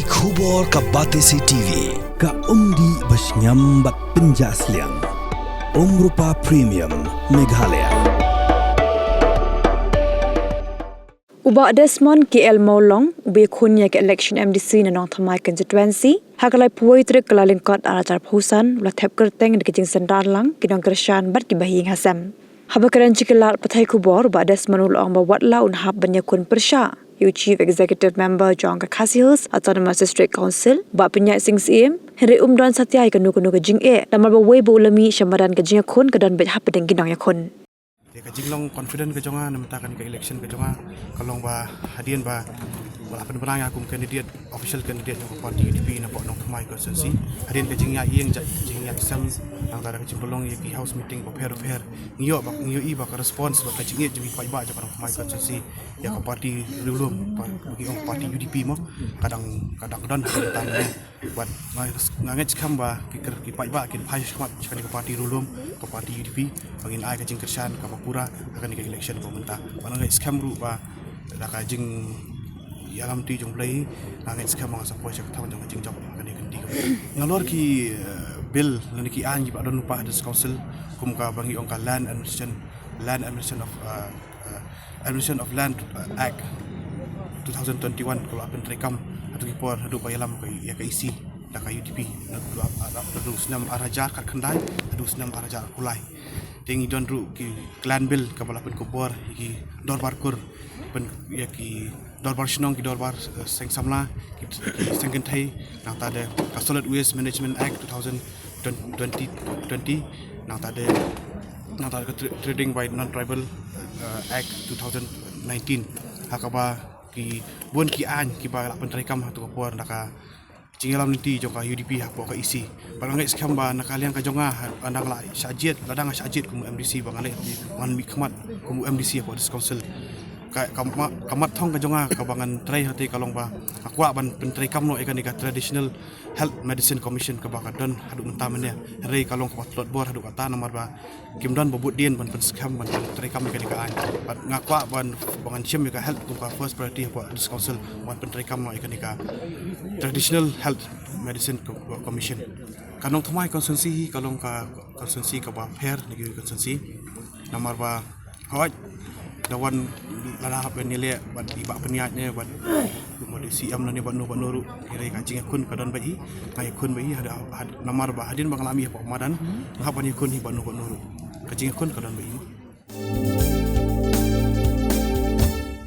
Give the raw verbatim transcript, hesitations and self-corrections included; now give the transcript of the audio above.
Khubor ka Batesi T V, ka umdih ba shngiam bad pynjah sliang. Umrupa Premium, Meghalaya. U Bah Desmond K L Mawlong, uba ïakhun ïa ka election M D C na Nongthymmai constituency ha ka laiphew tarik Kyllalyngkot arhajar arphew san, u la thep kyrteng da ka jingsynran lang ki nongkyrshan bad kiba ha ïing ha sem. Haba kren sha ki lad pathai khubor, u Bah Desmond u la ong ba wat la un hap ban ïakhun pyrshah ïa u Chief Executive Member jong ka Khasi Hills Autonomous District Council, Bah Pynïaid Sing Syiem, hynrei um don satia ïa kano kano ka jingeh namar ba wei ba u la mih sha madan ka jingïakhun ka don beit hapdeng ki nongïakhun. Te ka jinglong confident ka jong nga na mynta kane ka election ka jong nga ka long ba hadien ba u la pynbna ïa nga kum candidate, official candidate jong ka party U D P na Nongthymmai constituency. Hadien ka jingïaid ïing, jingïaid sem, nangta da ka jingpynlong ïa ki house meeting bapher bapher, ngi ïoh ba, ngi ïohi ba ka response bad ka jingïeit jong ki paidbah jong ka Nongthymmai constituency ïa ka party riewlum, pa, ba ki ong party U D P mo, ka dang, ka dang don ha ka bynta ngi. Bad nga, nga ngeit skhem ba ki kyrkieh paidbah kin phai shakhmat sha kane ka party riewlum, ka party U D P, ba ngin ai ka jingkyrshan kaba pura ha kane ka election ba mynta. Bad nga ngeit skhem ruh ba da ka jingïalam ti jong U Blei, nga ngeit skhem ba ngan sa poi sha ka thong jong ka jingjop ha kane ka kynti. Nalor ki, eh, bill lane ki aiñ kiba don lypa ha District Council, kum kaba ngi ong ka Land Administration, Land Administration of, eh, eh, Administration of Land, eh, Act two thousand twenty-one, ka la pyntreikam hato ki por haduh ba ïalam ka, ïa ka E C da ka U D P, naduh, naduh snem arhajar khatkhyndai haduh snem arhajar arphew lai. Te ngi don ruh ki Land Bill kaba la pynkupbor ïa ki dorbar kur, pyn, ïa ki dorbar shnong, ki dorbar, eh, seng samla, ki, ki seng kynthei, nangta da ka Solid Waste Management Act two thousand twenty, twenty, nangta da, nangta da ka Tra-, Trading by Non-Tribal, eh, Act two thousand nineteen. Ha kaba ki bun ki aiñ kiba la pyntreikam hato ka por da ka jingïalam lynti jong ka U D P hapoh ka E C. Bad nga ngeit skhem ba na ka liang ka jong nga, ha, nga dang la shah jied, la dang shah jied kum u M D C ba ngan leh, ngan mihkhmat kum u M D C hapoh District Council. Ka, ka ma-, ka mat thong ka jong nga kaba ngan trei hangtei ka long ba nga kwah ban pyntreikam noh ïa kane ka Traditional Health Medicine Commission kaba ka don haduh mynta mynne. Hynrei ka long kaba tlot bor haduh katta namar ba kim don ba bud dien ban pynskhem ban pyntreikam ïa kane ka aiñ. Bad nga kwah ban, ba ngan shim ïa ka health kum ka first priority hapoh District Council ban pyntreikam noh ïa kane ka Traditional Health Medicine Co-, Commission. Ka Nongthymmai constituency hi ka long ka constituency kaba pher na ki constituency. Namar ba hooid, da wan lada hap ban ïaleh bad i Bah Pynïaid ne bad, bad i C M ne bad no bad no ruh, hynrei ka jingïakhun ka don bad i, nga ïakhun bad i, hada, had, namar ba hadien ba nga la mih hapoh madan, nga hap ban ïakhun hi bad no bad no ruh. Ka jingïakhun ka don bad i.